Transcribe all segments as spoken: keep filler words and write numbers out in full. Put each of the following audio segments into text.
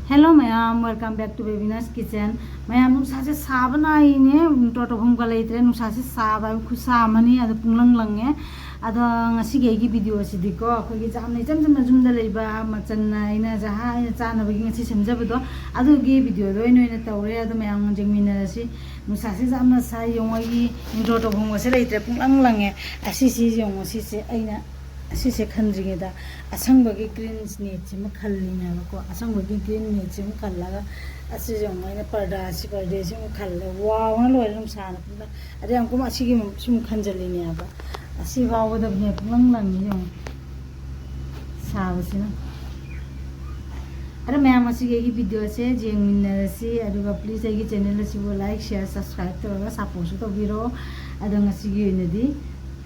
Hello ꯃꯌꯥꯝ, welcome back to Bebina's Kitchen. ꯃꯌꯥꯝ, ꯅꯨꯡꯁꯥꯁꯦ ꯁꯥꯕꯅ ꯑꯩꯅꯦ ꯇꯣꯇꯣꯐꯝꯒ ꯂꯩꯇ꯭ꯔꯦ꯫ ꯅꯨꯡꯁꯥꯁꯦ ꯁꯥꯕ ꯍꯥꯏꯕ ꯈꯨꯠꯁꯥ ꯑꯃꯅꯤ, ꯑꯗꯣ ꯄꯨꯡꯂꯪ ꯂꯪꯉꯦ꯫ ꯑꯗꯣ ꯉꯁꯤꯒꯤ ꯑꯩꯒꯤ ꯚꯤꯗꯤꯑꯣꯁꯤꯗꯤꯀꯣ, ꯑꯩꯈꯣꯏꯒꯤ ꯌꯥꯝꯅ ꯏꯆꯝ ꯆꯝꯅ ꯌꯨꯝꯗ ꯂꯩꯕ ꯃꯆꯟꯅ ꯑꯩꯅ ꯖꯍꯥ ꯑꯩꯅ ꯆꯥꯅꯕꯒꯤ ꯉꯁꯤ ꯁꯦꯝꯖꯕꯗꯣ, ꯑꯗꯨꯒꯤ ꯚꯤꯗꯤꯑꯣꯗꯣ ꯑꯣꯏꯅ ꯑꯣꯏꯅ ꯇꯧꯔꯦ꯫ ꯑꯗꯣ ꯃꯌꯥꯝ ꯌꯦꯡꯃꯤꯟꯅꯔꯁꯤ꯫ ꯅꯨꯡꯁꯥꯁꯦ ꯌꯥꯝꯅ ꯁꯥꯏ꯫ ꯌꯦꯡꯉꯣ, ꯑꯩꯒꯤ ꯇꯣꯇꯣꯐꯝꯒꯁꯦ ꯂꯩꯇ꯭ꯔꯦ, ꯄꯨꯡꯂꯪ ꯂꯪꯉꯦ꯫ ꯑꯁꯤꯁꯤ ꯌꯦꯡꯉꯣ, ꯁꯤꯁꯦ ꯑꯩꯅ ꯑꯁꯤꯁꯦ ꯈꯟꯗ꯭ꯔꯤꯉꯩꯗ ꯑꯁꯪꯕꯒꯤ ꯒ꯭ꯔꯤꯟ ꯅꯦꯠꯁꯤꯃ ꯈꯜꯂꯤꯅꯦꯕꯀꯣ꯫ ꯑꯁꯪꯕꯒꯤ ꯒ꯭ꯔꯤꯟ ꯅꯦꯠꯁꯤꯃ ꯈꯜꯂꯒ, ꯑꯁꯤꯁꯦ ꯑꯃꯨꯛ ꯑꯩꯅ ꯄꯔꯗꯥꯁꯤ, ꯄꯔꯗꯦꯁꯤ ꯑꯃꯨꯛ ꯈꯜꯂꯦ꯫ ꯋꯥꯎꯅ ꯂꯣꯏꯔꯦ ꯅꯨꯡꯁꯥꯅ ꯄꯨꯡꯂꯪ꯫ ꯑꯗꯩ ꯑꯃꯨꯛ ꯑꯁꯤꯒꯤ ꯁꯨꯝ ꯈꯟꯖꯜꯂꯤꯅꯦꯕ꯫ ꯑꯁꯤ ꯐꯥꯎꯕꯗ ꯍꯦꯛ ꯄꯨꯡꯂꯪ ꯂꯪꯉꯤ ꯌꯦꯡꯉꯣ꯫ ꯁꯥꯕꯁꯤꯅ꯫ ꯑꯗꯣ ꯃꯌꯥꯝ, ꯉꯁꯤꯒꯤ ꯑꯩꯒꯤ ꯚꯤꯗꯤꯑꯣꯁꯦ ꯌꯦꯡꯃꯤꯟꯅꯔꯁꯤ꯫ ꯑꯗꯨꯒ please ꯑꯩꯒꯤ ꯆꯦꯅꯦꯜ ꯑꯁꯤꯕꯨ like, share, subscribe ꯇꯧꯔꯒ supportꯁꯨ ꯇꯧꯕꯤꯔꯣ꯫ ꯑꯗꯣ ꯉꯁꯤꯒꯤ ꯑꯣꯏꯅꯗꯤ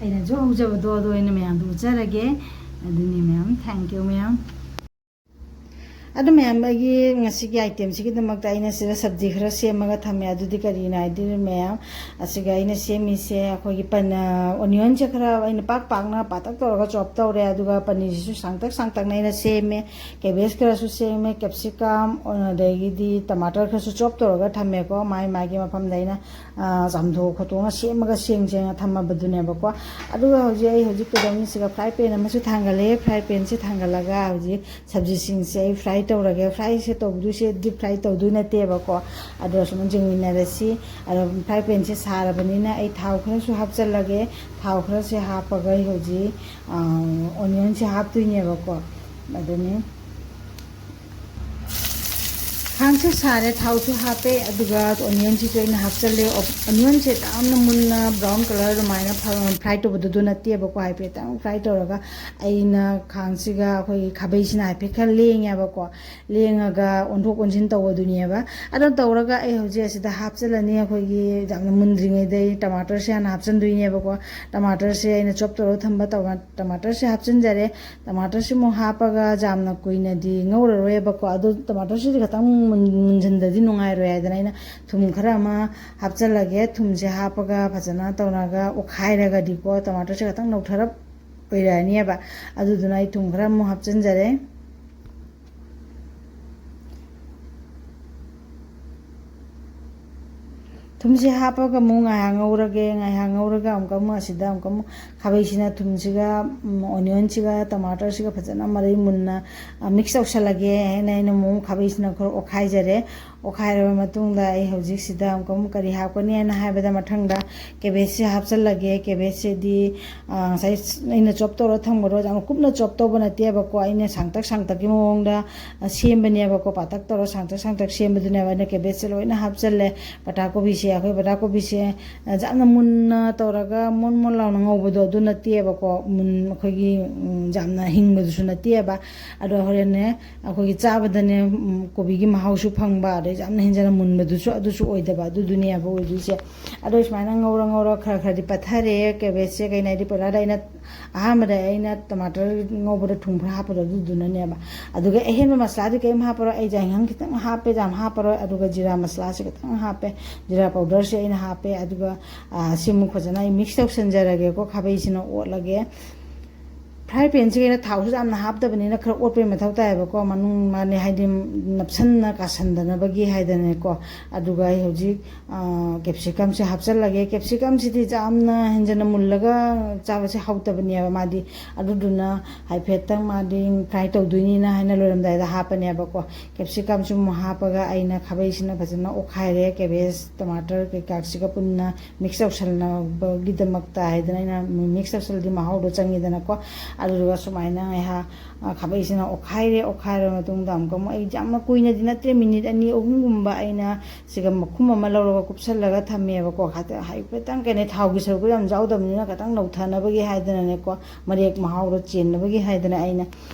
ꯑꯩꯅ ꯖꯣ ꯍꯧꯖꯕꯗꯣ ꯑꯗꯨ ꯑꯣꯏꯅ ꯃꯌꯥꯝꯗ ꯎꯠꯆꯔꯒꯦ꯫ ꯑꯗꯨꯅꯤ ꯃꯌꯥꯝ, thank you ꯃꯌꯥꯝ꯫ ꯑꯗꯨ ꯃꯌꯥꯝ, ꯑꯩꯒꯤ ꯉꯁꯤꯒꯤ itemꯁꯤꯒꯤꯗꯃꯛꯇ ꯑꯩꯅ ꯁꯤꯗ ꯁꯕꯖꯤ ꯈꯔ ꯁꯦꯝꯃꯒ ꯊꯝꯃꯦ꯫ ꯑꯗꯨꯗꯤ ꯀꯔꯤꯅꯣ ꯍꯥꯏꯗꯤ ꯃꯌꯥꯝ, ꯑꯁꯤꯒ ꯑꯩꯅ ꯁꯦꯝꯃꯤꯁꯦ ꯑꯩꯈꯣꯏꯒꯤ ꯄꯟ-, onionꯁꯦ ꯈꯔ ꯑꯩꯅ ꯄꯥꯛ ꯄꯥꯛꯅ ꯄꯥꯇꯛ ꯇꯧꯔꯒ chop ꯇꯧꯔꯦ꯫ ꯑꯗꯨꯒ ꯄꯅꯤꯔꯁꯤꯁꯨ ꯁꯥꯡꯇꯛ ꯁꯥꯡꯇꯛꯅ ꯑꯩꯅ ꯁꯦꯝꯃꯦ꯫ Cabbage ꯈꯔꯁꯨ ꯁꯦꯝꯃꯦ, capsicum, ꯑꯗꯒꯤꯗꯤ tomato ꯈꯔꯁꯨ chop ꯇꯧꯔꯒ ꯊꯝꯃꯦꯀꯣ꯫ ꯃꯥꯏ ꯃꯥꯒꯤ ꯃꯐꯝꯗ ꯑꯩꯅ, ꯑ, ꯆꯥꯝꯊꯣꯛ ꯈꯣꯠꯇꯣꯛꯑꯒ ꯁꯦꯝꯃꯒ ꯁꯦꯡ ꯁꯦꯡꯅ ꯊꯝꯃꯕꯗꯨꯅꯦꯕꯀꯣ꯫ ꯑꯗꯨꯒ ꯍꯧꯖꯤꯛ ꯑꯩ ꯍꯧꯖꯤꯛ ꯀꯩꯗꯧꯅꯤ, ꯁꯤꯒ fry pan ꯑꯃꯁꯨ ꯊꯥꯡꯒꯠꯂꯦ꯫ Fry panꯁꯦ ꯊꯥꯡꯒꯠꯂꯒ ꯍꯧꯖꯤꯛ ꯁꯕꯖꯤꯁꯤꯡꯁꯦ ꯑꯩ fry ꯇꯧꯔꯒꯦ꯫ Fryꯁꯦ ꯇꯧꯗꯣꯏꯁꯦ deep fry ꯇꯧꯗꯣꯏ ꯅꯠꯇꯦꯕꯀꯣ꯫ ꯑꯗꯣ ꯁꯨꯝ ꯌꯦꯡꯃꯤꯟꯅꯔꯁꯤ꯫ ꯑꯗꯣ fry panꯁꯦ ꯁꯥꯔꯕꯅꯤꯅ ꯑꯩ ꯊꯥꯎ ꯈꯔꯁꯨ ꯍꯥꯞꯆꯜꯂꯒꯦ꯫ ꯊꯥꯎ ꯈꯔꯁꯦ ꯍꯥꯞꯄꯒ ꯑꯩ ꯍꯧꯖꯤꯛ, ꯑ, onionꯁꯦ ꯍꯥꯞꯇꯣꯏꯅꯦꯕꯀꯣ꯫ ꯑꯗꯨꯅꯤ꯫ ꯈꯥꯡꯁꯦ ꯁꯥꯔꯦ, ꯊꯥꯎꯁꯨ ꯍꯥꯞꯄꯦ, ꯑꯗꯨꯒ onionꯁꯤꯁꯨ ꯑꯩꯅ ꯍꯥꯞꯆꯜꯂꯦ꯫ ꯑꯣ-, onionꯁꯦ ꯌꯥꯝꯅ ꯃꯨꯟꯅ brown colour ꯑꯗꯨꯃꯥꯏꯅ ꯐ-, fry ꯇꯧꯕꯗꯨꯗꯨ ꯅꯠꯇꯦꯕꯀꯣ꯫ ꯍꯥꯏꯐꯦꯠꯇꯪ fry ꯇꯧꯔꯒ ꯑꯩꯅ ꯈꯥꯡꯁꯤꯒ ꯑꯩꯈꯣꯏꯒꯤ ꯈꯥꯕꯩꯁꯤꯅ ꯍꯥꯏꯐꯦꯠ ꯈꯔ ꯂꯦꯡꯉꯦꯕꯀꯣ꯫ ꯂꯦꯡꯉꯒ ꯑꯣꯟꯊꯣꯛ ꯑꯣꯟꯁꯤꯟ ꯇꯧꯕꯗꯨꯅꯦꯕ꯫ ꯑꯗꯣ ꯇꯧꯔꯒ ꯑꯩ ꯍꯧꯖꯤꯛ ꯑꯁꯤꯗ ꯍꯥꯞꯆꯜꯂꯅꯤ꯫ ꯑꯩꯈꯣꯏꯒꯤ ꯌꯥꯝꯅ ꯃꯨꯟꯗ꯭ꯔꯤꯉꯩꯗ ꯑꯩ tomato ꯁꯦ ꯍꯥꯟꯅ ꯍꯥꯞꯆꯟꯗꯣꯏꯅꯦꯕꯀꯣ꯫ Tomato ꯁꯦ ꯑꯩꯅ chop ꯇꯧꯔꯒ ꯊꯝꯕ ꯇꯧ-, tomato ꯁꯦ ꯍꯥꯞꯆꯤꯟꯖꯔꯦ꯫ Tomato ꯁꯤꯃꯨꯛ ꯍꯥꯞꯄꯒ ꯌꯥꯝꯅ ꯀꯨꯏꯅꯗꯤ ꯉꯧꯔꯔꯣꯏꯕꯀꯣ꯫ ꯑꯗꯣ tomato ꯁꯤꯗꯤ ꯈꯤꯇꯪ ꯃꯨꯟ-, ꯃꯨꯟꯖꯟꯗꯗꯤ ꯅꯨꯡꯉꯥꯏꯔꯣꯏ ꯍꯥꯏꯗꯅ ꯑꯩꯅ ꯊꯨꯝ ꯈꯔ ꯑꯃ ꯍꯥꯞꯆꯜꯂꯒꯦ꯫ ꯊꯨꯝꯁꯦ ꯍꯥꯞꯄꯒ ꯐꯖꯅ ꯇꯧꯔꯒ ꯑꯣꯠꯈꯥꯏꯔꯒꯗꯤꯀꯣ, tomato ꯁꯦ ꯈꯤꯇꯪ ꯅꯧꯊꯔꯞ ꯑꯣꯏꯔꯛꯑꯅꯦꯕ꯫ ꯑꯗꯨꯗꯨꯅ ꯑꯩ ꯊꯨꯝ ꯈꯔ ꯑꯃꯨꯛ ꯍꯥꯞꯆꯤꯟꯖꯔꯦ꯫ ꯊꯨꯝꯁꯦ ꯍꯥꯞꯄꯒ ꯑꯃꯨꯛ ꯉꯥꯏꯍꯥꯛ ꯉꯧꯔꯒꯦ꯫ ꯉꯥꯏꯍꯥꯛ ꯉꯧꯔꯒ ꯑꯃꯨꯛꯀ ꯑꯃꯨꯛ ꯑꯁꯤꯗ ꯑꯃꯨꯛꯀ ꯑꯃꯨꯛ ꯈꯥꯕꯩꯁꯤꯅ ꯊꯨꯝꯁꯤꯒ, ꯎꯝ, ꯑꯣꯅꯤꯌꯟꯁꯤꯒ ꯇꯃꯥꯇꯔꯁꯤꯒ ꯐꯖꯅ ꯃꯔꯩ ꯃꯨꯟꯅ, ꯑ, ꯃꯤꯛꯁ ꯇꯧꯁꯜꯂꯒꯦ ꯍꯥꯏꯅ ꯑꯩꯅ ꯑꯃꯨꯛ ꯈꯥꯕꯩꯁꯤꯅ ꯈꯔ ꯑꯣꯠꯈꯥꯏꯖꯔꯦ꯫ ꯑꯣꯠꯈꯥꯏꯔꯕ ꯃꯇꯨꯡꯗ ꯑꯩ ꯍꯧꯖꯤꯛꯁꯤꯗ ꯑꯃꯨꯛꯀ ꯑꯃꯨꯛ ꯀꯔꯤ ꯍꯥꯞꯀꯅꯤ ꯍꯥꯏꯅ ꯍꯥꯏꯕꯗ, ꯃꯊꯪꯗ ꯀꯦꯕꯦꯖꯁꯤ ꯍꯥꯞꯆꯜꯂꯒꯦ꯫ ꯀꯦꯕꯦꯖꯁꯤꯗꯤ, ꯑ, ꯉꯁꯥꯏ ꯑꯩꯅ ꯆꯣꯞ ꯇꯧꯔ ꯊꯝꯕꯗꯣ ꯌꯥꯝ ꯀꯨꯞꯅ ꯆꯣꯞ ꯇꯧꯕ ꯅꯠꯇꯦꯕꯀꯣ, ꯑꯩꯅ ꯁꯥꯡꯇꯛ ꯁꯥꯡꯇꯛꯀꯤ ꯃꯑꯣꯡꯗ, ꯑ, ꯁꯦꯝꯕꯅꯦꯕꯀꯣ꯫ ꯄꯥꯇꯛ ꯇꯧꯔ ꯁꯥꯡꯇꯛ ꯁꯥꯡꯇꯛ ꯁꯦꯝꯕꯗꯨꯅꯦꯕ꯫ ꯑꯩꯅ ꯀꯦꯕꯦꯖꯁꯦ ꯂꯣꯏꯅ ꯍꯥꯞꯆꯜꯂꯦ꯫ ꯄꯇꯥ ꯀꯣꯕꯤꯁꯦ, ꯑꯩꯈꯣꯏ ꯄꯇꯥ ꯀꯣꯕꯤꯁꯦ, ꯑ, ꯌꯥꯝꯅ ꯃꯨꯟꯅ ꯇꯧꯔꯒ ꯃꯣꯟ ꯃꯣꯟ ꯂꯥꯎꯅ ꯉꯧꯕꯗꯣ ꯑꯗꯨ ꯅꯠꯇꯦꯕꯀꯣ꯫ ꯃꯨꯟ-, ꯑꯩꯈꯣꯏꯒꯤ, ꯎꯝ, ꯌꯥꯝꯅ ꯍꯤꯡꯕꯗꯨꯁꯨ ꯅꯠꯇꯦꯕ꯫ ꯑꯗꯣ ꯍꯣꯔꯦꯟꯅꯦ ꯑꯩꯈꯣꯏꯒꯤ ꯆꯥꯕꯗꯅꯦ, ꯎꯝ, ꯀꯣꯕꯤꯒꯤ ꯃꯍꯥꯎꯁꯨ ꯐꯪꯕ, ꯑꯗꯩ ꯌꯥꯝꯅ ꯍꯦꯟꯖꯟꯅ ꯃꯨꯟꯕꯗꯨꯁꯨ ꯑꯗꯨꯁꯨ ꯑꯣꯏꯗꯕ, ꯑꯗꯨꯗꯨꯅꯦꯕ ꯑꯣꯏꯗꯣꯏꯁꯦ꯫ ꯑꯗꯣ ꯁꯨꯃꯥꯏꯅ ꯉꯧꯔ ꯉꯧꯔ ꯈꯔ ꯈꯔꯗꯤ ꯄꯠꯊꯔꯦ ꯀꯦꯕꯦꯖꯁꯦ꯫ ꯀꯩꯅꯣ ꯍꯥꯏꯗꯤ ꯄꯨꯔꯥꯗ ꯑꯩꯅ ꯑꯍꯥꯟꯕꯗ ꯑꯩꯅ ꯇꯃꯥꯇꯔ ꯉꯧꯕꯗ ꯊꯨꯝ ꯈꯔ ꯍꯥꯞꯄꯗꯣ ꯑꯗꯨꯗꯨꯅꯅꯦꯕ꯫ ꯑꯗꯨꯒ ꯑꯍꯦꯟꯕ ꯃꯁꯂꯥꯗꯤ ꯀꯔꯤꯝ ꯍꯥꯞꯄꯔꯣꯏ꯫ ꯑꯩ ꯌꯥꯏꯉꯪ ꯈꯤꯇꯪ ꯍꯥꯞꯄꯦ, ꯌꯥꯝ ꯍꯥꯞꯄꯔꯣꯏ꯫ ꯑꯗꯨꯒ ꯖꯤꯔꯥ ꯃꯁꯂꯥꯁꯦ ꯈꯤꯇꯪ ꯍꯥꯞꯄꯦ, ꯖꯤꯔꯥ ꯄꯥꯎꯗꯔꯁꯦ ꯑꯩꯅ ꯍꯥꯞꯄꯦ꯫ ꯑꯗꯨꯒ, ꯑ, ꯁꯤ ꯑꯃꯨꯛ ꯐꯖꯅ ꯑꯩ ꯃꯤꯛꯁ ꯇꯧꯁꯟꯖꯔꯒꯦꯀꯣ꯫ ꯈꯥꯕꯩꯁꯤꯅ ꯑꯣꯠꯂꯒꯦ꯫ ꯐ꯭ꯔꯥꯏ ꯄꯦꯟꯁꯤꯒꯤꯅ ꯊꯥꯎꯁꯨ ꯌꯥꯝꯅ ꯍꯥꯞꯇꯕꯅꯤꯅ ꯈꯔ ꯑꯣꯠꯄꯩ ꯃꯊꯧ ꯇꯥꯏꯌꯦꯕꯀꯣ꯫ ꯃꯅꯨꯡ ꯃꯥꯅꯦ ꯍꯥꯏꯗꯤ ꯅꯞꯁꯟꯅ ꯀꯥꯁꯟꯗꯅꯕꯒꯤ ꯍꯥꯏꯗꯅꯀꯣ꯫ ꯑꯗꯨꯒ ꯑꯩ ꯍꯧꯖꯤꯛ, ꯑ, ꯀꯦꯞꯁꯤꯀꯝꯁꯦ ꯍꯥꯞꯆꯜꯂꯒꯦ꯫ ꯀꯦꯞꯁꯤꯀꯝꯁꯤꯗꯤ ꯌꯥꯝꯅ ꯍꯦꯟꯖꯟꯅ ꯃꯨꯜꯂꯒ ꯆꯥꯕꯁꯦ ꯍꯥꯎꯇꯕꯅꯦꯕ ꯃꯥꯗꯤ꯫ ꯑꯗꯨꯗꯨꯅ ꯍꯥꯏꯐꯦꯠꯇꯪ ꯃꯥꯗꯤ ꯐ꯭ꯔꯥꯏ ꯇꯧꯗꯣꯏꯅꯤꯅ ꯍꯥꯏꯅ ꯂꯣꯏꯔꯝꯗꯥꯏꯗ ꯍꯥꯞꯄꯅꯦꯕꯀꯣ꯫ ꯀꯦꯞꯁꯤꯀꯝꯁꯨ ꯑꯃꯨꯛ ꯍꯥꯞꯄꯒ ꯑꯩꯅ ꯈꯥꯕꯩꯁꯤꯅ ꯐꯖꯅ ꯑꯣꯠꯈꯥꯏꯔꯦ꯫ ꯀꯦꯕꯦꯖ, ꯇꯃꯥꯇꯔ ꯀꯩꯀꯥꯁꯤꯒ ꯄꯨꯟꯅ ꯃꯤꯛꯁ ꯇꯧꯁꯜꯅꯕꯒꯤꯗꯃꯛꯇ ꯍꯥꯏꯗꯅ ꯑꯩꯅ ꯃꯤꯛꯁ ꯇꯧꯁꯜꯂꯗꯤ ꯃꯍꯥꯎꯗꯣ ꯆꯪꯉꯤꯗꯅꯀꯣ꯫ ꯑꯗꯨꯗꯨꯒ ꯁꯨꯃꯥꯏꯅ ꯉꯥꯏꯍꯥꯛ, ꯑ, ꯈꯥꯕꯩꯁꯤꯅ ꯑꯣꯠꯈꯥꯏꯔꯦ꯫ ꯑꯣꯠꯈꯥꯏꯔꯕ ꯃꯇꯨꯡꯗ ꯑꯃꯨꯛꯀ ꯑꯃꯨꯛ ꯑꯩ ꯌꯥꯝꯅ ꯀꯨꯏꯅꯗꯤ ꯅꯠꯇꯦ, ꯃꯤꯅꯤꯠ ꯑꯅꯤ ꯑꯍꯨꯝꯒꯨꯝꯕ ꯑꯩꯅ ꯁꯤꯒ ꯃꯈꯨꯝ ꯑꯃ ꯂꯧꯔꯒ ꯀꯨꯞꯁꯜꯂꯒ ꯊꯝꯃꯦꯕꯀꯣ꯫ ꯍꯥꯏꯐꯦꯠ-, ꯍꯥꯏꯐꯦꯠꯇꯪ ꯀꯩꯅꯣ ꯊꯥꯎꯒꯤ ꯁꯔꯨꯛꯇꯣ ꯌꯥꯝ ꯌꯥꯎꯗꯕꯅꯤꯅ ꯈꯤꯇꯪ ꯅꯧꯊꯅꯕꯒꯤ ꯍꯥꯏꯗꯅꯅꯦꯀꯣ, ꯃꯔꯦꯛ ꯃꯍꯥꯎꯗꯣ ꯆꯦꯟꯅꯕꯒꯤ ꯍꯥꯏꯗꯅ ꯑꯩꯅ,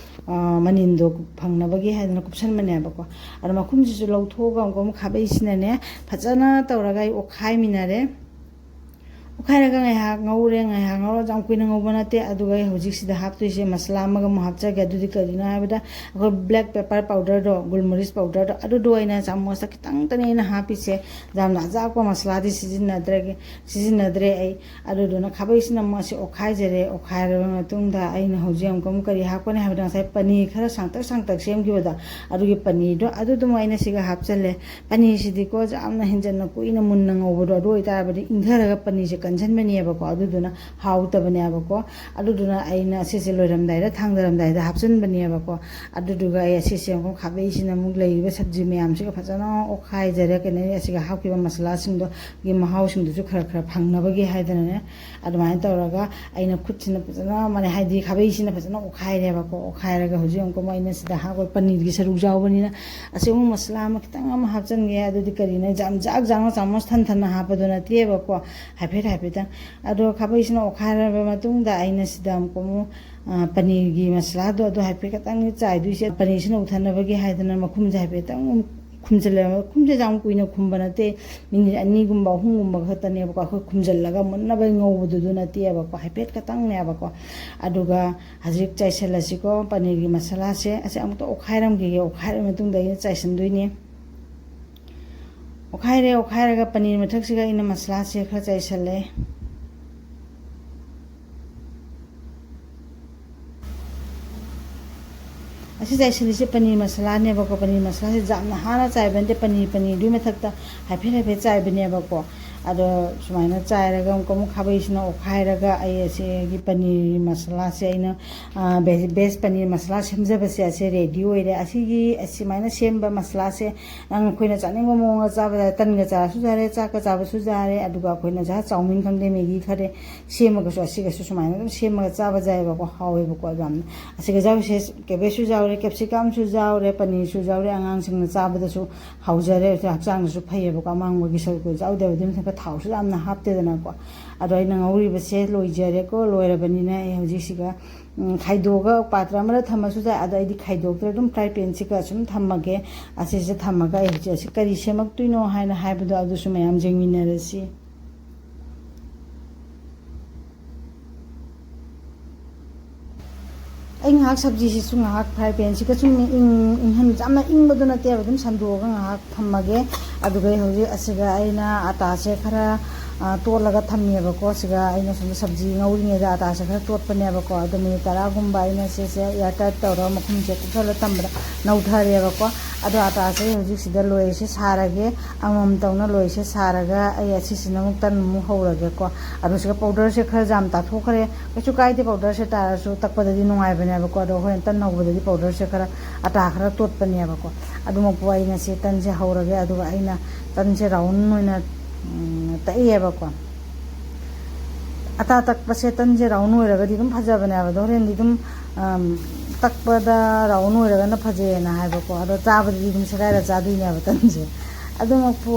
ꯑ, ꯃꯅꯤꯟꯗꯣ ꯐꯪꯅꯕꯒꯤ ꯍꯥꯏꯗꯅ ꯀꯨꯞꯁꯟꯕꯅꯦꯕꯀꯣ꯫ ꯑꯗꯣ ꯃꯈꯨꯝꯁꯤꯁꯨ ꯂꯧꯊꯣꯛꯑꯒ ꯑꯃꯨꯛꯀ ꯑꯃꯨꯛ ꯈꯥꯕꯩꯁꯤꯅꯅꯦ ꯐꯖꯅ ꯇꯧꯔꯒ ꯑꯩ ꯑꯣꯠꯈꯥꯏꯃꯤꯟꯅꯔꯦ꯫ ꯑꯣꯠꯈꯥꯏꯔꯒ ꯉꯥꯏꯍꯥꯛ ꯉꯧꯔꯦ꯫ ꯉꯥꯏꯍꯥꯛ ꯉꯧꯔꯒ ꯌꯥꯝ ꯀꯨꯏꯅ ꯉꯧꯕ ꯅꯠꯇꯦ꯫ ꯑꯗꯨꯒ ꯑꯩ ꯍꯧꯖꯤꯛꯁꯤꯗ ꯍꯥꯞꯇꯣꯏꯁꯦ ꯃꯁꯂꯥ ꯑꯃꯒ ꯑꯃꯨꯛ ꯍꯥꯞꯆꯒꯦ꯫ ꯑꯗꯨꯗꯤ ꯀꯔꯤꯅꯣ ꯍꯥꯏꯕꯗ, ꯑꯩꯈꯣꯏ black pepper powderꯗꯣ, ꯒꯨꯜꯃꯔꯤꯁ powderꯗꯣ, ꯑꯗꯨꯗꯣ ꯑꯩꯅ ꯆꯥꯃꯁꯇ ꯈꯤꯇꯪꯇꯅꯤ ꯑꯩꯅ ꯍꯥꯞꯄꯤꯁꯦ꯫ ꯌꯥꯝꯅ ꯑꯖꯥꯛꯄ ꯃꯁꯂꯥꯗꯤ ꯁꯤꯖꯤꯟꯅꯗ꯭ꯔꯒꯦ, ꯁꯤꯖꯤꯟꯅꯗ꯭ꯔꯦ ꯑꯩ꯫ ꯑꯗꯨꯗꯨꯅ ꯈꯥꯕꯩꯁꯤꯅ ꯑꯃꯨꯛ ꯑꯁꯤ ꯑꯣꯠꯈꯥꯏꯖꯔꯦ꯫ ꯑꯣꯠꯈꯥꯏꯔꯕ ꯃꯇꯨꯡꯗ ꯑꯩꯅ ꯍꯧꯖꯤꯛ ꯑꯃꯨꯛꯀ ꯑꯃꯨꯛ ꯀꯔꯤ ꯍꯥꯞꯀꯅꯤ ꯍꯥꯏꯕꯗ, ꯉꯁꯥꯏ ꯄꯅꯤꯔ ꯈꯔ ꯁꯥꯡꯇꯛ ꯁꯥꯡꯇꯛ ꯁꯦꯝꯈꯤꯕꯗꯣ, ꯑꯗꯨꯒꯤ ꯄꯅꯤꯔꯗꯣ ꯑꯗꯨꯗꯨꯃ ꯑꯩꯅ ꯁꯤꯒ ꯍꯥꯞꯆꯜꯂꯦ꯫ ꯄꯅꯤꯔꯁꯤꯗꯤꯀꯣ, ꯌꯥꯝꯅ ꯍꯦꯟꯖꯟꯅ ꯀꯨꯏꯅ ꯃꯨꯟꯅ ꯉꯧꯕꯗꯣ, ꯑꯗꯨ ꯑꯣꯏꯇꯥꯔꯕꯗꯤ ꯏꯪꯊꯔꯒ ꯄꯅꯤꯔꯁꯦ ꯀꯟꯁꯤꯟꯕꯅꯦꯕꯀꯣ, ꯑꯗꯨꯗꯨꯅ ꯍꯥꯎꯇꯕꯅꯦꯕꯀꯣ꯫ ꯑꯗꯨꯗꯨꯅ ꯑꯩꯅ ꯑꯁꯤꯁꯦ ꯂꯣꯏꯔꯝꯗꯥꯏꯗ, ꯊꯥꯡꯗꯔꯝꯗꯥꯏꯗ ꯍꯥꯞꯆꯤꯟꯕꯅꯦꯕꯀꯣ꯫ ꯑꯗꯨꯗꯨꯒ ꯑꯩ ꯑꯁꯤꯁꯦ ꯑꯃꯨꯛ ꯈꯥꯕꯩꯁꯤꯅ ꯑꯃꯨꯛ ꯂꯩꯔꯤꯕ ꯁꯕꯖꯤ ꯃꯌꯥꯝꯁꯤꯒ ꯐꯖꯅ ꯑꯣꯠꯈꯥꯏꯖꯔꯦ꯫ ꯀꯩꯅꯣ, ꯑꯁꯤꯒ ꯍꯥꯞꯈꯤꯕ ꯃꯁꯂꯥꯁꯤꯡꯗꯣ ꯒꯤ ꯃꯍꯥꯎꯁꯤꯡꯗꯨꯁꯨ ꯈꯔ ꯈꯔ ꯐꯪꯅꯕꯒꯤ ꯍꯥꯏꯗꯅꯅꯦ꯫ ꯑꯗꯨꯃꯥꯏꯅ ꯇꯧꯔꯒ ꯑꯩꯅ ꯈꯨꯠꯁꯤꯅ ꯐꯖꯅ, ꯃꯥꯅꯦ, ꯍꯥꯏꯗꯤ ꯈꯥꯕꯩꯁꯤꯅ ꯐꯖꯅ ꯑꯣꯠꯈꯥꯏꯔꯦꯕꯀꯣ꯫ ꯑꯣꯠꯈꯥꯏꯔꯒ ꯍꯧꯖꯤꯛ ꯑꯃꯨꯛꯀ ꯑꯃꯨꯛ ꯑꯩꯅ ꯁꯤꯗ ꯍꯥꯞꯄ ꯄꯅꯤꯔꯒꯤ ꯁꯔꯨꯛ ꯌꯥꯎꯕꯅꯤꯅ, ꯑꯁꯤ ꯑꯃꯨꯛ ꯃꯁꯂꯥ ꯑꯃ ꯈꯤꯇꯪ ꯑꯃ ꯍꯥꯞꯆꯤꯟꯒꯦ꯫ ꯑꯗꯨꯗꯤ ꯀꯔꯤꯅꯣ, ꯌꯥꯝ ꯖꯥꯛ ꯖꯥꯛꯅ ꯆꯥꯃꯁ ꯊꯟ ꯊꯟꯅ ꯍꯥꯞꯄꯗꯣ ꯅꯠꯇꯦꯕꯀꯣ, ꯍꯥꯏꯐꯦꯠ ꯍꯥꯏꯐꯦꯠꯇꯪ꯫ ꯑꯗꯣ ꯈꯥꯕꯩꯁꯤꯅ ꯑꯣꯠꯈꯥꯏꯔꯕ ꯃꯇꯨꯡꯗ ꯑꯩꯅ ꯁꯤꯗ ꯑꯃꯨꯛꯀ ꯑꯃꯨꯛ, ꯑ, ꯄꯅꯤꯔꯒꯤ ꯃꯁꯂꯥꯗꯣ ꯑꯗꯨ ꯍꯥꯏꯐꯦꯠ ꯈꯤꯇꯪ ꯆꯥꯏꯗꯣꯏꯁꯦ꯫ ꯄꯅꯤꯔꯁꯤꯅ ꯎꯊꯅꯕꯒꯤ ꯍꯥꯏꯗꯅ ꯃꯈꯨꯝꯁꯦ ꯍꯥꯏꯐꯦꯠꯇꯪ ꯈꯨꯝꯖꯤꯜꯂꯦ꯫ ꯃꯈꯨꯝꯁꯦ ꯌꯥꯝ ꯀꯨꯏꯅ ꯈꯨꯝꯕ ꯅꯠꯇꯦ, ꯃꯤꯅꯤꯠ ꯑꯅꯤꯒꯨꯝꯕ ꯑꯍꯨꯝꯒꯨꯝꯕ ꯈꯛꯇꯅꯦꯕꯀꯣ꯫ ꯑꯩꯈꯣꯏ ꯈꯨꯝꯖꯤꯜꯂꯒ ꯃꯨꯟꯅꯕ ꯉꯧꯕꯗꯨꯗꯨ ꯅꯠꯇꯦꯕꯀꯣ, ꯍꯥꯏꯐꯦꯠ ꯈꯛꯇꯪꯅꯦꯕꯀꯣ꯫ ꯑꯗꯨꯒ ꯍꯧꯖꯤꯛ ꯆꯥꯏꯁꯤꯜꯂꯁꯤꯀꯣ ꯄꯅꯤꯔꯒꯤ ꯃꯁꯥꯂꯥꯁꯦ꯫ ꯑꯁꯤ ꯑꯃꯨꯛꯇ ꯑꯣꯠꯈꯥꯏꯔꯝꯈꯤꯒꯦ, ꯑꯣꯠꯈꯥꯏꯔꯕ ꯃꯇꯨꯡꯗ ꯑꯩꯅ ꯆꯥꯏꯁꯤꯟꯗꯣꯏꯅꯦ꯫ ꯑꯣꯠꯈꯥꯏꯔꯦ꯫ ꯑꯣꯠꯈꯥꯏꯔꯒ ꯄꯅꯤꯔ ꯃꯊꯛꯁꯤꯒ ꯑꯩꯅ ꯃꯁꯥꯂꯥꯁꯦ ꯈꯔ ꯆꯥꯏꯁꯜꯂꯦ꯫ ꯑꯁꯤ ꯆꯥꯏꯁꯤꯜꯂꯤꯁꯦ ꯄꯅꯤꯔ ꯃꯁꯥꯂꯥꯅꯦꯕꯀꯣ꯫ ꯄꯅꯤꯔ ꯃꯁꯥꯂꯥꯁꯦ ꯌꯥꯝꯅ ꯍꯥꯟꯅ ꯆꯥꯏꯕ ꯅꯠꯇꯦ, ꯄꯅꯤꯔ, ꯄꯅꯤꯔꯗꯨꯒꯤ ꯃꯊꯛꯇ ꯍꯥꯏꯐꯦꯠ ꯍꯥꯏꯐꯦꯠ ꯆꯥꯏꯕꯅꯦꯕꯀꯣ꯫ ꯑꯗꯣ ꯁꯨꯃꯥꯏꯅ ꯆꯥꯏꯔꯒ ꯑꯃꯨꯛꯀ ꯑꯃꯨꯛ ꯈꯥꯕꯩꯁꯤꯅ ꯑꯣꯠꯈꯥꯏꯔꯒ ꯑꯩ ꯑꯁꯤꯒꯤ ꯄꯅꯤꯔ ꯃꯁꯥꯂꯥꯁꯦ ꯑꯩꯅ, ꯑ, ꯕꯦ-, ꯕꯦꯁ ꯄꯅꯤꯔ ꯃꯁꯥꯂꯥ ꯁꯦꯝꯖꯕꯁꯦ ꯑꯁꯦ ꯔꯦꯗꯤ ꯑꯣꯏꯔꯦ꯫ ꯑꯁꯤꯒꯤ, ꯑꯁꯨꯃꯥꯏꯅ ꯁꯦꯝꯕ ꯃꯁꯥꯂꯥꯁꯦ ꯅꯪ ꯑꯩꯈꯣꯏꯅ ꯆꯥꯅꯤꯡꯕ ꯃꯑꯣꯡꯗ ꯆꯥꯕ ꯌꯥꯔꯦ, ꯇꯟꯒ ꯆꯥꯔꯁꯨ ꯌꯥꯔꯦ, ꯆꯥꯛꯀ ꯆꯥꯕꯁꯨ ꯌꯥꯔꯦ꯫ ꯑꯗꯨꯒ ꯑꯩꯈꯣꯏꯅ ꯉꯁꯥꯏ ꯆꯥꯎꯃꯤꯟ ꯈꯪꯗꯦ, ꯃꯦꯒꯤ ꯈꯔꯦ ꯁꯦꯝꯃꯒꯁꯨ ꯑꯁꯤꯒꯁꯨ ꯁꯨꯃꯥꯏꯅ ꯑꯗꯨꯝ ꯁꯦꯝꯃꯒ ꯆꯥꯕ ꯌꯥꯏꯑꯕꯀꯣ, ꯍꯥꯎꯋꯦꯕꯀꯣ ꯌꯥꯝꯅ꯫ ꯑꯁꯤꯒ ꯌꯥꯎꯔꯤꯁꯦ cabbage ꯁꯨ ꯌꯥꯎꯔꯦ, capsicum ꯁꯨ ꯌꯥꯎꯔꯦ, ꯄꯅꯤꯔꯁꯨ ꯌꯥꯎꯔꯦ꯫ ꯑꯉꯥꯡꯁꯤꯡꯅ ꯆꯥꯕꯗꯁꯨ ꯍꯥꯎꯖꯔꯦ, ꯍꯛꯆꯥꯡꯗꯁꯨ ꯐꯩꯌꯦꯕꯀꯣ꯫ ꯑꯃꯥꯡꯕꯒꯤ ꯁꯔꯨꯛꯇꯣ ꯌꯥꯎꯗꯕꯗꯤ ꯃꯊꯛꯇ ꯊꯥꯎꯁꯨ ꯌꯥꯝꯅ ꯍꯥꯞꯇꯦꯗꯅꯀꯣ꯫ ꯑꯗꯣ ꯑꯩꯅ ꯉꯧꯔꯤꯕꯁꯦ ꯂꯣꯏꯖꯔꯦꯀꯣ꯫ ꯂꯣꯏꯔꯕꯅꯤꯅ ꯑꯩ ꯍꯧꯖꯤꯛꯁꯤꯒ, ꯎꯝ, ꯈꯥꯏꯗꯣꯛꯑꯒ ꯄꯥꯇ꯭ꯔ ꯑꯃꯗ ꯊꯝꯃꯁꯨ ꯌꯥꯏ꯫ ꯑꯗꯣ ꯑꯩꯗꯤ ꯈꯥꯏꯗꯣꯛꯇ꯭ꯔꯦ, ꯑꯗꯨꯝ fry pan ꯁꯤꯒ ꯁꯨꯝ ꯊꯝꯃꯒꯦ꯫ ꯑꯁꯤꯁꯦ ꯊꯝꯃꯒ ꯑꯩ ꯍꯧꯖꯤꯛ ꯑꯁꯤ ꯀꯔꯤ ꯁꯦꯝꯃꯛꯇꯣꯏꯅꯣ ꯍꯥꯏꯅ ꯍꯥꯏꯕꯗꯣ ꯑꯗꯨꯁꯨ ꯃꯌꯥꯝ ꯌꯦꯡꯃꯤꯟꯅꯔꯁꯤ꯫ ꯑꯩ ꯉꯥꯏꯍꯥꯛ ꯁꯕꯖꯤꯁꯤꯁꯨ ꯉꯥꯏꯍꯥꯛ ꯐ꯭ꯔꯥꯏ ꯄꯦꯟꯁꯤꯒ ꯁꯨꯝ ꯏꯪ ꯏꯪꯍꯟ ꯌꯥꯝꯅ ꯏꯪꯕꯗꯨ ꯅꯠꯇꯦꯕ, ꯑꯗꯨꯝ ꯁꯟꯗꯣꯛꯑꯒ ꯉꯥꯏꯍꯥꯛ ꯊꯝꯃꯒꯦ꯫ ꯑꯗꯨꯒ ꯑꯩ ꯍꯧꯖꯤꯛ ꯑꯁꯤꯒ ꯑꯩꯅ ꯑꯇꯥꯁꯦ ꯈꯔ, ꯑ, ꯇꯣꯠꯂꯒ ꯊꯝꯃꯦꯕꯀꯣ꯫ ꯁꯤꯒ ꯑꯩꯅ ꯁꯣꯝꯗ ꯁꯕꯖꯤ ꯉꯧꯔꯤꯉꯩꯗ ꯑꯇꯥꯁꯦ ꯈꯔ ꯇꯣꯠꯄꯅꯦꯕꯀꯣ꯫ ꯑꯗꯣ ꯃꯤꯅꯤꯠ ꯇꯔꯥꯒꯨꯝꯕ ꯑꯩꯅ ꯁꯤꯁꯦ ꯏꯌꯥꯔ ꯇꯥꯏꯠ ꯇꯧꯔꯒ ꯃꯈꯨꯝꯁꯦ ꯀꯨꯞꯁꯜꯂ ꯊꯝꯕꯗ ꯅꯧꯊꯔꯦꯕꯀꯣ꯫ ꯑꯗꯣ ꯑꯇꯥꯁꯦ ꯑꯩ ꯍꯧꯖꯤꯛ ꯁꯤꯗ ꯂꯣꯏꯔꯤꯁꯦ ꯁꯥꯔꯒꯦ꯫ ꯑꯃꯃꯝ ꯇꯧꯅ ꯂꯣꯏꯁꯦ ꯁꯥꯔꯒ ꯑꯩ ꯑꯁꯤꯁꯤꯅ ꯑꯃꯨꯛ ꯇꯟ ꯑꯃꯨꯛ ꯍꯧꯔꯒꯦꯀꯣ꯫ ꯑꯗꯣ ꯁꯤꯒ ꯄꯥꯎꯗꯔꯁꯦ ꯈꯔ ꯌꯥꯝ ꯇꯥꯊꯣꯛꯈ꯭ꯔꯦ꯫ ꯀꯩꯁꯨ ꯀꯥꯏꯗꯦ, ꯄꯥꯎꯗꯔꯁꯦ ꯇꯥꯔꯁꯨ ꯇꯛꯄꯗꯗꯤ ꯅꯨꯡꯉꯥꯏꯕꯅꯦꯕꯀꯣ꯫ ꯑꯗꯣ ꯍꯣꯔꯦꯟ ꯇꯟ ꯍꯧꯕꯗꯗꯤ ꯄꯥꯎꯗꯔꯁꯦ ꯈꯔ, ꯑꯇꯥ ꯈꯔ ꯇꯣꯠꯄꯅꯦꯕꯀꯣ꯫ ꯑꯗꯨꯃꯛꯄꯨ ꯑꯩ ꯉꯁꯤ ꯇꯟꯁꯦ ꯍꯧꯔꯒꯦ꯫ ꯑꯗꯨꯒ ꯑꯩꯅ ꯇꯟꯁꯦ ꯔꯥꯎꯟ ꯑꯣꯏꯅ, ꯎꯝ, ꯇꯛꯑꯦꯕꯀꯣ꯫ ꯑꯇꯥ ꯇꯛꯄꯁꯦ ꯇꯟꯁꯦ ꯔꯥꯎꯟ ꯑꯣꯏꯔꯒꯗꯤ ꯑꯗꯨꯝ ꯐꯖꯕꯅꯦꯕ꯫ ꯑꯗꯣ ꯍꯣꯔꯦꯟꯗꯤ ꯑꯗꯨꯝ, ꯑꯝ, ꯇꯛꯄꯗ ꯔꯥꯎꯟ ꯑꯣꯏꯔꯒꯅ ꯐꯖꯩꯌꯦꯅ ꯍꯥꯏꯕꯀꯣ꯫ ꯑꯗꯣ ꯆꯥꯕꯗꯗꯤ ꯑꯗꯨꯝ ꯁꯦꯒꯥꯏꯔ ꯆꯥꯗꯣꯏꯅꯦꯕ ꯇꯟꯁꯦ꯫ ꯑꯗꯨꯃꯛꯄꯨ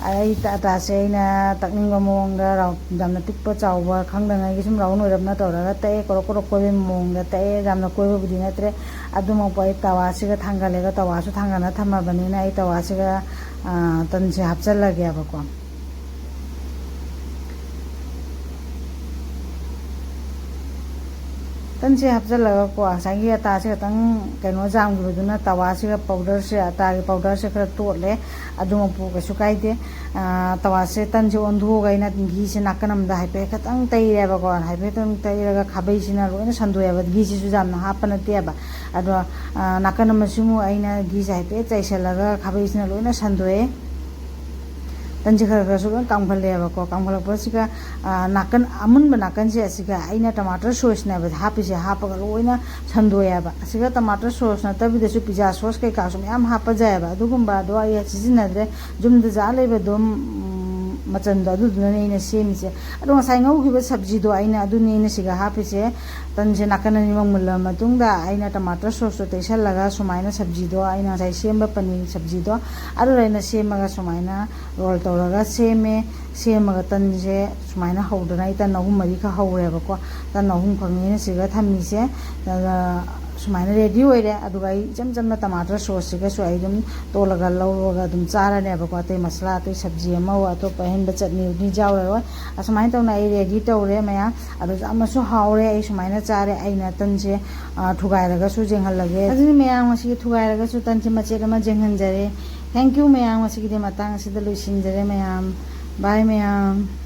ꯑꯩ ꯇ-, ꯑꯇꯥꯁꯦ ꯑꯩꯅ ꯇꯛꯅꯤꯡꯕ ꯃꯑꯣꯡꯗ ꯔꯥꯎꯟ, ꯌꯥꯝꯅ ꯄꯤꯛꯄ ꯆꯥꯎꯕ ꯈꯪꯗꯉꯩꯒꯤ ꯁꯨꯝ ꯔꯥꯎꯟ ꯑꯣꯏꯔꯞꯅ ꯇꯧꯔꯒ ꯇꯛꯑꯦ꯫ ꯀꯣꯔꯣꯛ ꯀꯣꯔꯣꯛ ꯀꯣꯏꯕꯒꯤ ꯃꯑꯣꯡꯗ ꯇꯛꯑꯦ꯫ ꯌꯥꯝꯅ ꯀꯣꯏꯕꯕꯨꯗꯤ ꯅꯠꯇ꯭ꯔꯦ꯫ ꯑꯗꯨꯃꯛꯄꯨ ꯑꯩ ꯇꯋꯥꯁꯤꯒ ꯊꯥꯡꯒꯠꯂꯦꯒ, ꯇꯋꯥꯁꯨ ꯊꯥꯡꯒꯠꯅ ꯊꯝꯃꯕꯅꯤꯅ ꯑꯩ ꯇꯋꯥꯁꯤꯒ, ꯑ, ꯇꯟꯁꯦ ꯍꯥꯞꯆꯜꯂꯒꯦꯕꯀꯣ꯫ ꯇꯟꯁꯦ ꯍꯥꯞꯆꯜꯂꯒꯀꯣ, ꯉꯁꯥꯏꯒꯤ ꯑꯇꯥꯁꯦ ꯈꯤꯇꯪ ꯀꯩꯅꯣ ꯌꯥꯝꯈꯤꯕꯗꯨꯅ ꯇꯋꯥꯁꯤꯒ ꯄꯥꯎꯗꯔꯁꯦ, ꯑꯇꯥꯒꯤ ꯄꯥꯎꯗꯔꯁꯦ ꯈꯔ ꯇꯣꯠꯂꯦ꯫ ꯑꯗꯨꯃꯛꯄꯨ ꯀꯩꯁꯨ ꯀꯥꯏꯗꯦ꯫ ꯑꯥ, ꯇꯋꯥꯁꯦ, ꯇꯟꯁꯦ ꯑꯣꯟꯊꯣꯛꯑꯒ ꯑꯩꯅ ꯘꯤꯁꯦ ꯅꯥꯀꯟ ꯑꯃꯗ ꯍꯥꯏꯐꯦꯠ ꯈꯤꯇꯪ ꯇꯩꯔꯦꯕꯀꯣ꯫ ꯍꯥꯏꯐꯦꯠꯇꯪ ꯇꯩꯔꯒ ꯈꯥꯕꯩꯁꯤꯅ ꯂꯣꯏꯅ ꯁꯟꯗꯣꯛꯑꯦꯕ꯫ ꯘꯤꯁꯤꯁꯨ ꯌꯥꯝꯅ ꯍꯥꯞꯄ ꯅꯠꯇꯦꯕ꯫ ꯑꯗꯣ, ꯑꯥ, ꯅꯥꯀꯟ ꯑꯃꯁꯨ ꯑꯃꯨꯛ ꯑꯩꯅ ꯘꯤꯁꯦ ꯍꯥꯏꯐꯦꯠ ꯆꯥꯏꯁꯤꯜꯂꯒ ꯈꯥꯕꯩꯁꯤꯅ ꯂꯣꯏꯅ ꯁꯟꯗꯣꯛꯑꯦ꯫ ꯇꯟꯁꯦ ꯈꯔ ꯈꯔꯁꯨ ꯂꯣꯏ ꯀꯥꯝꯈꯠꯂꯦꯕꯀꯣ꯫ ꯀꯥꯝꯈꯠꯂꯛꯄꯁꯤꯒ, ꯑꯥ, ꯅꯥꯀꯟ, ꯑꯃꯨꯟꯕ ꯅꯥꯀꯟꯁꯦ ꯑꯁꯤꯒ ꯑꯩꯅ ꯇꯃꯥꯇꯔ ꯁꯣꯁꯅꯦꯕ ꯍꯥꯞꯄꯤꯁꯦ, ꯍꯥꯞꯄꯒ ꯂꯣꯏꯅ ꯁꯟꯗꯣꯛꯑꯦꯕ꯫ ꯑꯁꯤꯒ ꯇꯃꯥꯇꯔ ꯁꯣꯁ ꯅꯠꯇꯕꯤꯗꯁꯨ ꯄꯤꯖꯥ ꯁꯣꯁ ꯀꯩꯀꯥꯁꯨ ꯃꯌꯥꯝ ꯍꯥꯞꯄ ꯌꯥꯏꯑꯕ꯫ ꯑꯗꯨꯒꯨꯝꯕꯗꯣ ꯑꯩ ꯁꯤꯖꯤꯟꯅꯗ꯭ꯔꯦ꯫ ꯌꯨꯝꯗ ꯖꯥ ꯂꯩꯕ ꯑꯗꯨꯝ, ꯎꯝ, ꯃꯆꯟꯗꯣ ꯑꯗꯨꯗꯨꯅꯅꯦ ꯑꯩꯅ ꯁꯦꯝꯃꯤꯁꯦ꯫ ꯑꯗꯣ ꯉꯁꯥꯏ ꯉꯧꯈꯤꯕ ꯁꯕꯖꯤꯗꯣ ꯑꯩꯅ ꯑꯗꯨꯅꯦ ꯑꯩꯅ ꯁꯤꯒ ꯍꯥꯞꯄꯤꯁꯦ꯫ ꯇꯟꯁꯦ ꯅꯥꯀꯟ ꯑꯅꯤꯃꯛ ꯃꯨꯜꯂꯕ ꯃꯇꯨꯡꯗ ꯑꯩꯅ ꯇꯃꯥꯇꯔ ꯁꯣꯁꯇꯣ ꯇꯩꯁꯜꯂꯒ ꯁꯨꯃꯥꯏꯅ ꯁꯕꯖꯤꯗꯣ, ꯑꯩꯅ ꯉꯁꯥꯏ ꯁꯦꯝꯕ ꯄꯅꯤꯔ ꯁꯕꯖꯤꯗꯣ, ꯑꯗꯨꯗ ꯑꯩꯅ ꯁꯦꯝꯃꯒ ꯁꯨꯃꯥꯏꯅ ꯔꯣꯜ ꯇꯧꯔꯒ ꯁꯦꯝꯃꯦ꯫ ꯁꯦꯝꯃꯒ ꯇꯟꯁꯦ ꯁꯨꯃꯥꯏꯅ ꯍꯧꯗꯅ ꯑꯩ ꯇꯟ ꯑꯍꯨꯝ ꯃꯔꯤꯈꯛ ꯍꯧꯔꯦꯕꯀꯣ꯫ ꯇꯟ ꯑꯍꯨꯝꯈꯛꯅꯤꯅ ꯁꯤꯒ ꯊꯝꯃꯤꯁꯦ꯫ ꯑꯗ ꯁꯨꯃꯥꯏꯅ ꯔꯦꯗꯤ ꯑꯣꯏꯔꯦ꯫ ꯑꯗꯨꯒ ꯑꯩ ꯏꯆꯝ ꯆꯝꯅ ꯇꯃꯥꯇꯔ ꯁꯣꯁꯁꯤꯒꯁꯨ ꯑꯩ ꯑꯗꯨꯝ ꯇꯣꯠꯂꯒ ꯂꯧꯔꯒ ꯑꯗꯨꯝ ꯆꯥꯔꯅꯦꯕꯀꯣ꯫ ꯑꯇꯩ ꯃꯁꯂꯥ, ꯑꯇꯩ ꯁꯕꯖꯤ ꯑꯃ, ꯑꯇꯣꯞꯄ ꯑꯍꯦꯟꯕ ꯆꯠꯅꯤ ꯎꯠꯅꯤ ꯌꯥꯎꯔꯔꯣꯏ꯫ ꯑꯁꯨꯃꯥꯏꯅ ꯇꯧꯅ ꯑꯩ ꯔꯦꯗꯤ ꯇꯧꯔꯦ ꯃꯌꯥꯝ꯫ ꯑꯗꯨ ꯌꯥꯝꯅꯁꯨ ꯍꯥꯎꯔꯦ꯫ ꯑꯩ ꯁꯨꯃꯥꯏꯅ ꯆꯥꯔꯦ꯫ ꯑꯩꯅ ꯇꯟꯁꯦ, ꯑ, ꯊꯨꯒꯥꯏꯔꯒꯁꯨ ꯌꯦꯡꯍꯜꯂꯒꯦ꯫ ꯑꯗꯨꯅ ꯃꯌꯥꯝ, ꯉꯁꯤꯒꯤ ꯊꯨꯒꯥꯏꯔꯒꯁꯨ ꯇꯟꯁꯦ ꯃꯆꯦꯠ ꯑꯃ ꯌꯦꯡꯍꯟꯖꯔꯦ꯫ Thank you ꯃꯌꯥꯝ, ꯉꯁꯤꯒꯤꯗꯤ ꯃꯇꯥꯡ ꯑꯁꯤꯗ ꯂꯣꯏꯁꯤꯟꯖꯔꯦ ꯃꯌꯥꯝ꯫ Bye ꯃꯌꯥꯝ꯫